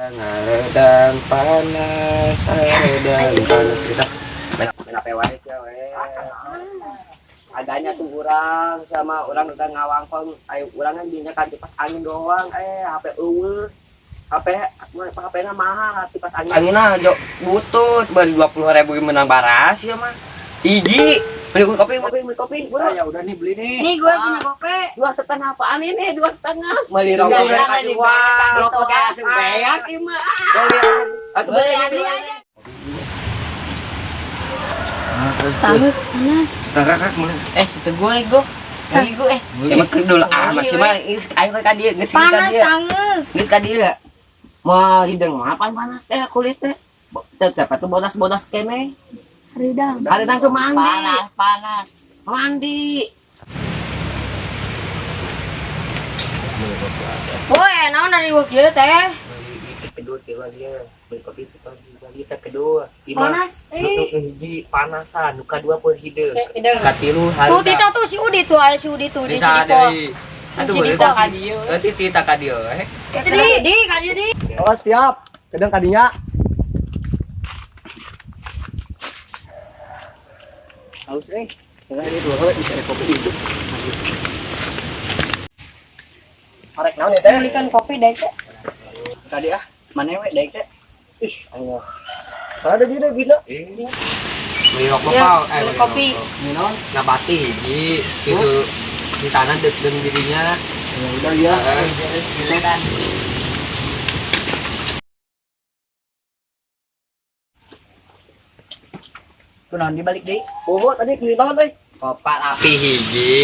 Ngaredang panas, hareudang panas kita. Main apa wae sia we. Adanya tuh orang sama orang udah ngawangkong, ayo orang kan dinya kan kipas angin doang, eh HP eueuh. HP HP na mahal kipas angin. Angin ah jo butut beli 20.000 menang baras ya mah. Iji, beli kopi, kopi, beli kopi, bro. Ya udah nih beli nih. Nih gue punya gope. 2,5 apaan ini? 2,5. Beli rokok Sudah, mereka lagi dua. beresan gitu, Rokok kan. langsung beak ieu mah. Beli. Atuh beli Beli beli. aja. Sangat panas. Kakak mana? Eh, situ gue gue. Lagi gue eh. Siapa ke dulu ah masih mah geus ayo ka dieu geus ka Panas dieu. sangat. Geus ka dieu. Mah hidung mah apaan panas teh kulit teh. Tetep atuh bodas-bodas kene. Hareudang. Hareudang tuh mandi. Panas, panas. Mandi. Woi, naon dari gua kieu teh? Kedua kilo dia beli kopi itu lagi kita kedua. Panas. Nu Eh, hiji panasan, nu kadua pun hideung. hidung. Katilu Tuh Tita tuh si Udi tuh, aya si Udi tuh di Bisa sini kok. deui. Atuh Si boleh Dita ka dieu. Teu tita ka dieu eh. Di, di, kali di. Oh siap. Kedeng kadinya. Halus eh. Karena ini dua kali bisa ada kopi itu. Arek naon ya teh? Belikan kopi deh, teh. Tadi ah, mana we daek teh? Ih, Allah. Ada di deh bina. Beli rokok Ya, pau, eh beli beli kopi. rokok. Minum nabati hiji gitu di tanah dan dirinya. Ya udah ya. Heeh. Kunaon dibalik deui? Bobo tadi beli banget euy. Kopak Api hiji,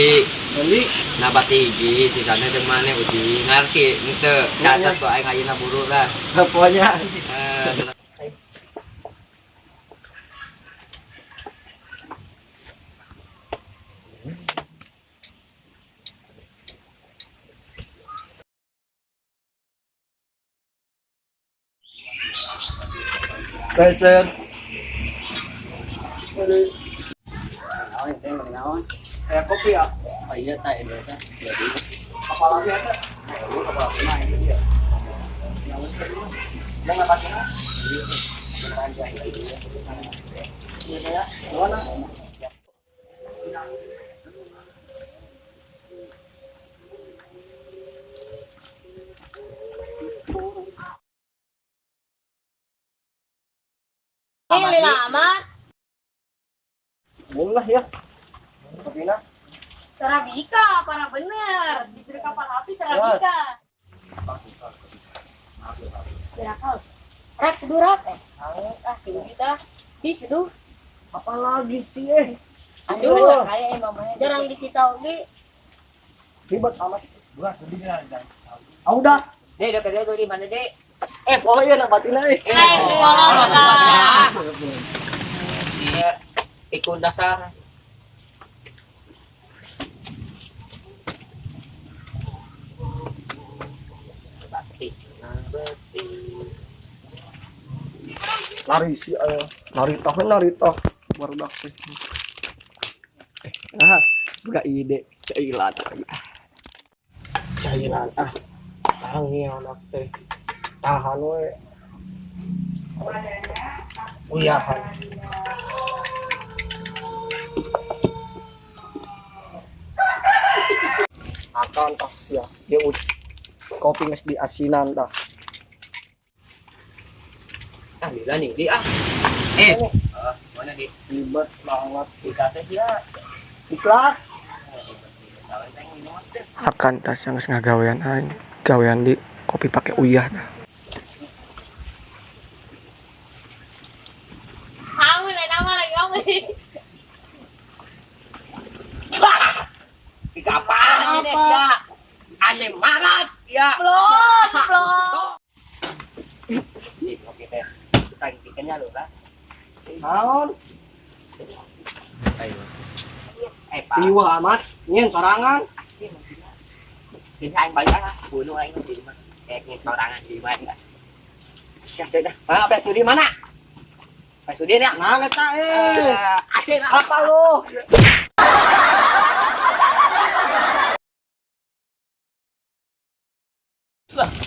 Beli. nabati hiji, sisanya jeung maneh uji ngarti henteu catat tuh aing ayeuna buru lah. Pokoknya. Eh, Present. Naon teh mah naon? Kayak kopi ya. Oh iya teh ini teh. Jadi Apalagi ada. Lu apalagi mah ini dia. Udah nggak pakai ah. Iya ya. Mana? Ini lila amat. Boleh lah ya. Kopi nah. Terabika, para bener. Di kapal api terabika. Berakal. Rak seduh rak. Eh, sangat ah si Udi dah. Di seduh. Apalagi sih eh. Aduh, jarang di kita oge. Ribet amat. Ah udah. Dek, dek, dek, di mana dek? Eh, pokoknya nak batin eh. Eh, kolot. Iya, ikut dasar. Batik, batik. Lari sih ayo. Lari toh lari toh. Baru dah teh. Eh, ah, buka ide cailan lagi. Cailan ah. Tangi anak teh. Tahan we. Uyahan. Akan tah sia. Dia kopi geus diasinan tah. Ah, bila nih, di ah. eh, Mana di? Ribet banget. Di kafe ya. Ikhlas. Akan tas yang geus ngagawean aing. Gawean di kopi pakai uyah dah. Tahu lah nama lagi apa sih? Di kapan ini ya? Asem banget ya. Belum, belum. Si, oke teh. Kita ikannya lu lah. Naon? ayo. Eh, Pak. Iwa amat, nyen sorangan. Ini aing balik ah, bunuh aing di mana? Kayak ngin sorangan di mana? Siap sudah. Mana Pak Sudi mana? Pak Sudi ya? Nah, eta eh. Asin ah. Apa lu?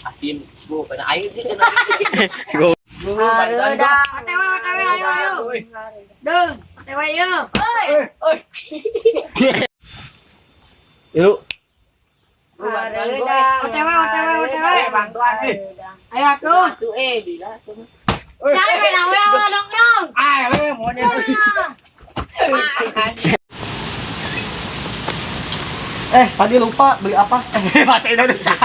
Asin. Tim bu pada air di kena. Bu, bantuan gua. Hareudang. OTW OTW ayo ayo. Deung, OTW yeuh. Oi. Yuk. Bu, bantuan gua. Hareudang. OTW OTW OTW. Bantuan eh. Ayo atuh. Tuh bila semua. Cari menang we dong dong. Ah, monyet. Tadi lupa beli apa? Bahasa Indonesia.